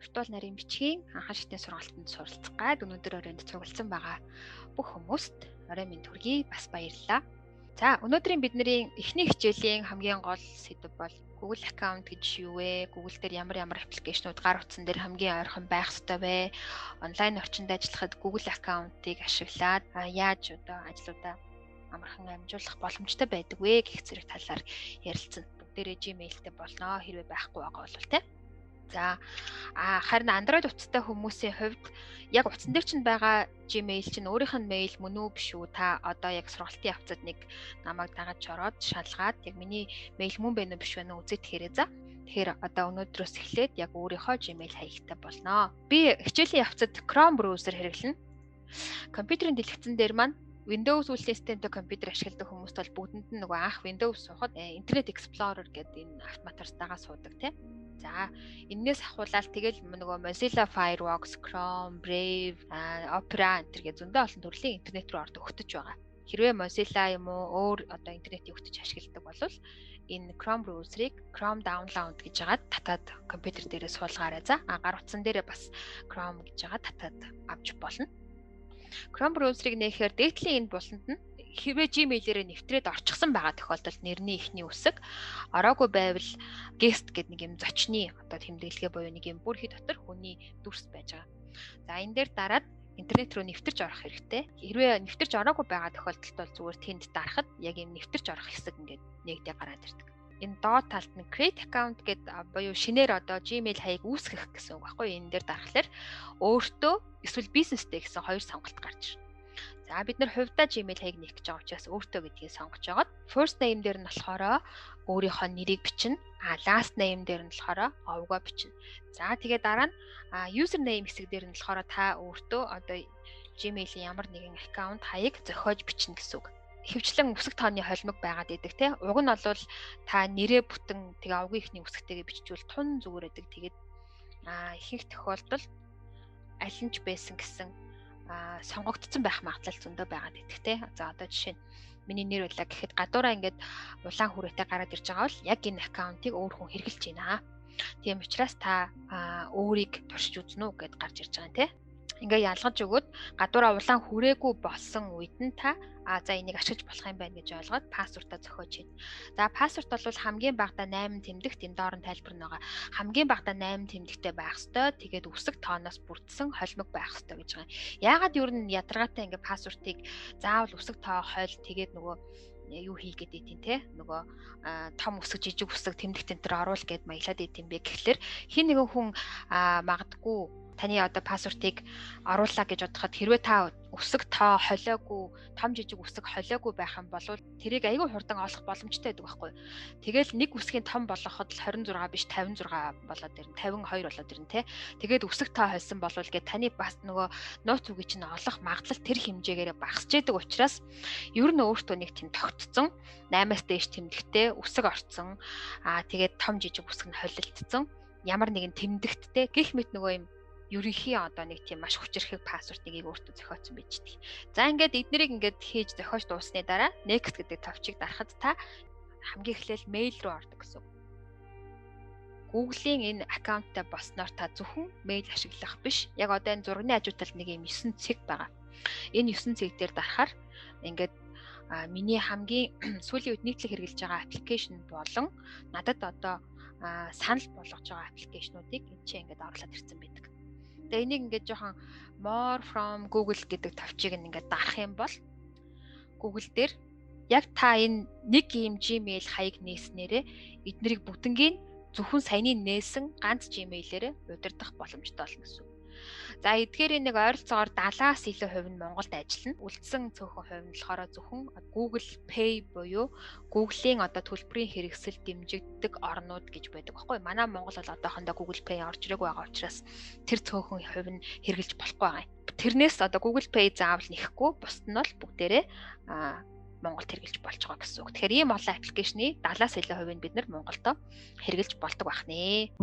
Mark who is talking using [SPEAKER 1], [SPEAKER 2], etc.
[SPEAKER 1] Виртуал нарийн бичгийн анхан шатны сургалтанд суралцах гад өнөөдөр оройнд цугласан байгаа бүх хүмүүст орой минь төргий, бас баярлалаа. За, өнөөдрийн бидний эхний хичээлийн хамгийн гол сэдэв бол Google account гэж юу вэ? Google дээр ямар ямар application ууд гар утсан дээр хамгийн ойрхон байх ёстой вэ? Онлайн орчинд ажиллахад Google account-ыг ашиглаад яаж одоо ажлуудаа амархан амжуулах боломжтой байдаг вэ гэх зэрэг талаар ярилцсан. Бүгдээрээ Gmail-тэй болно хэрвээ байхгүй байгаа бол тэ. За, харин Android утастай хүмүүсийн хувьд яг утсан дээр чинь байгаа Gmail чинь өөрийнх нь мэйл мөн үү биш үү? Та одоо яг сургалтын явцад нэг намайг дагаж ороод шалгаад яг миний мэйл мөн байна уу биш байна уу үзээд тэгэхээр за. Тэгэхээр одоо өнөөдрөөс эхлээд яг өөрийнхөө Gmail хаягтай болно. Би хичээлийн явцад Chrome browser хэрэглэнэ. Компьютерийн дэлгэцэн дээр маань Windows үйлдлийн системтэй компьютер ашигладаг хүмүүст бол бүгдэнд нь нөгөө анх Windows суухад Internet Explorer гэдэг энэ автоматар дагаа суудаг тийм. За, энээс ахуулаад тэгэл нөгөө Mozilla Firefox, Chrome, Brave, Opera энэ төр гэ зөндөө олон төрлийн интернет рүү ордог өгтөж байгаа. Хэрвээ Mozilla юм уу өөр одоо интернетийн өгтөж ашигладаг бол энэ Chrome browser-ыг Chrome download гэж хагаад татаад компьютер дээрээ суулгаарай. За, гар утсан дээрээ бас Chrome гэж хагаад татаад авч болно. Chrome browser-ыг нээхээр дээдлийн энэ буланд нь хэрвээ Gmail-ээрээ нэвтрээд орчихсон байгаа тохиолдолд нэрний эхний үсэг, ороогүй байвал guest гэдэг нэг юм зочны одоо тэмдэглэгээ буюу нэг юм бүр хий дотор хүний дүрс байж байгаа. За, энэ дээр дараад интернет рүү нэвтэрч орох хэрэгтэй. Хэрвээ нэвтэрч ороогүй байгаа тохиолдолд бол зүгээр тэнд дарахад яг юм нэвтэрч орох хэсэг ингээд нэгдээ гараад ирдэг. Энэ доод талд нь create account гэдэг буюу шинээр одоо Gmail хаяг үүсгэх гэсэн үг байхгүй юу? Энэ дээр дарахлаар өөртөө эсвэл бизнестэй гэсэн хоёр сонголт гарч ирнэ. За, бид нар хувьдаа Gmail хаяг нээх гэж байгаа учраас өөртөө гэдгийг сонгож байгаад first name дээр нь болохоор өөрийнхөө нэрийг бичнэ. Last name дээр нь болохоор овгоо бичнэ. За, тэгээ дараа нь user name хэсэг дээр нь болохоор та өөртөө одоо Gmail-ийн ямар нэгэн аккаунт хаяг зохиож бичнэ гэсэн үг. Ихэвчлэн үсэг тооны холимог байгаад идэг те. Уг нь бол та нэрээ бүтэн тэгээ овгийн эхний үсгтэйгээ биччихвэл тун зүгээр байдаг. Тэгээд ихэнх тохиолдолд аль нь ч байсан гэсэн сонгогдсон байх магадлал зөндөө байгаад идэх те. За, одоо жишээ нь миний нэр байлаа гэхэд гадуураа ингээд улаан хүрээтэй гараад ирж байгаа бол яг энэ аккаунтыг өөр хүн хэрэглэж байна. Тийм учраас та өөрийг туршиж үзнэ үү гэд гарч ирж байгаа юм те. Ингээ ялгаж өгөөд гадуураа улаан хүрээгүй болсон үед нь та за энийг ашиглаж болох юм байна гэж ойлгоод password аа зохиож хий. За, password бол хамгийн багадаа 8 тэмдэгт, энэ доор нь тайлбар нь байгаа. Хамгийн багадаа 8 тэмдэгтэй байх ёстой. Тэгээд үсэг тооноос бүрдсэн холимог байх ёстой гэж байгаа. Яагаад ер нь ядаргаатай ингээ password ыг заавал үсэг тоо хойл тэгээд нөгөө юу хийгээд ийтин те, нөгөө том үсэг, жижиг үсэг, тэмдэгт энэ төр оруул гэд маяглаад ийтин бэ гэхлээр хин нэгэн хүн магадгүй таны одоо password ыг оруулаа гэж бодоход хэрвээ та үсэг тоо холиогүй, том жижиг үсэг холиогүй байх юм бол тэрийг айгүй хурдан олох боломжтой байдаг байхгүй. Тэгэл нэг үсгийн том болгоход л 26 биш 56 болоод ирнэ, 52 болоод ирнэ те. Тэгээд үсэг тоо холсон болвол гэ таны бас нөгөө нууц үгийг чинь олох магадлал тэр хэмжээгээр багасч идэг учраас ер нь өөртөө нэг тийм тогтцсон 8-аас дээш тэмдэгтэй, үсэг орцсон, тэгээд том жижиг үсэг нь холилдсон ямар нэгэн тэмдэгттэй гэх мэт нөгөө юм ерөнхий одоо нэг тийм маш хүчирхэг password ыг өөртөө зохиоцсон байж тийг. За, ингээд эднэрийг ингээд хийж зохиож дууссаны дараа next гэдэг товчийг дарахад та хамгийн эхлээл мэйл рүү ордог гэсэн үг. Google-ийн энэ аккаунттай болсноор та зөвхөн мэйл ашиглах биш. Яг одоо энэ зургийн хажуу талд нэг юм 9 цэг байгаа. Энэ 9 цэг дээр дарахаар ингээд миний хамгийн сүүлийн үед нийтлэг хэрэглэж байгаа application болон надад одоо санал болгож байгаа application уудыг энэ чинь ингээд оруулаад ирсэн байдаг. Тэгээ энийг ингээд жоохон more from Google гэдэг товчийг ингээд дарах юм бол Google дээр яг та энэ нэг ийм Gmail хаяг нээснээрээ эднэрийг бүгднгийн зөвхөн саяны нээсэн ганц Gmail-ээрээ удирдах боломжтой болно гэсэн үг. За, эдгээрийн нэг ойролцоогоор 70-аас илүү хувь нь Монголд ажиллана. Үлдсэн цөөхөн хувь нь болохоор зөвхөн Google Pay буюу Google-ийн одоо төлбөрийн хэрэгсэл дэмжигддэг орнууд гэж байдаг байхгүй. Манай Монгол бол одоохондоо Google Pay орж ирээгүй байгаа учраас тэр цөөхөн хувь нь хэрэглэж болохгүй байгаа юм. Тэрнээс одоо Google Pay заавал нэхгүй, бусд нь бол бүгдээрээ Монголд хэрэглэж болж байгаа гэсэн үг. Тэгэхээр ийм олон application ы 70-аас илүү хувийг бид нар Монголдо хэрэглэж болдог байх нэ.